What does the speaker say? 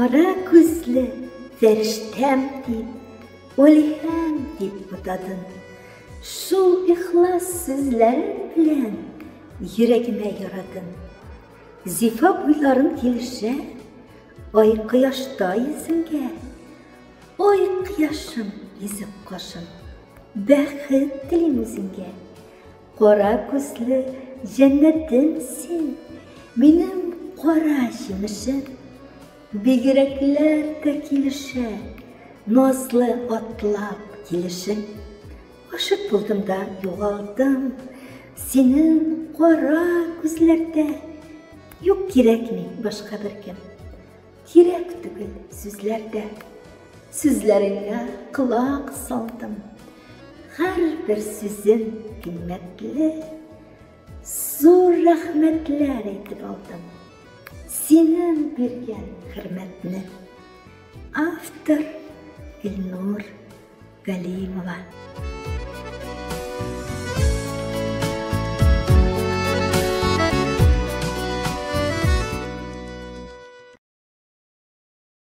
Кара күзле фәрештәм дип, Алиһәм дип атадың. Шул ихлас сүзләрең белән йөрәгемә ярадың. Зифа буйларың килешә, Ай кояшта йөзеңгә. Ай кояшым, йөзек кашым, Бәхет телим үзеңгә. Кара күзле җәннәтем син, Минем кара җимешем. Бигрәкләр дә килешә, Назлы атлап килешең. Гашыйк булдым да югалдым Синең кара күзләрдә. Юк, кирәкми башка беркем. Кирәк түгел сүзләр дә. Сүзләреңә колак салдым. Һәрбер сүзең кыйммәтле. Зур рәхмәтләр әйтеп алдым. Синең биргән хөрмәтне. Автор Илнур Галимова.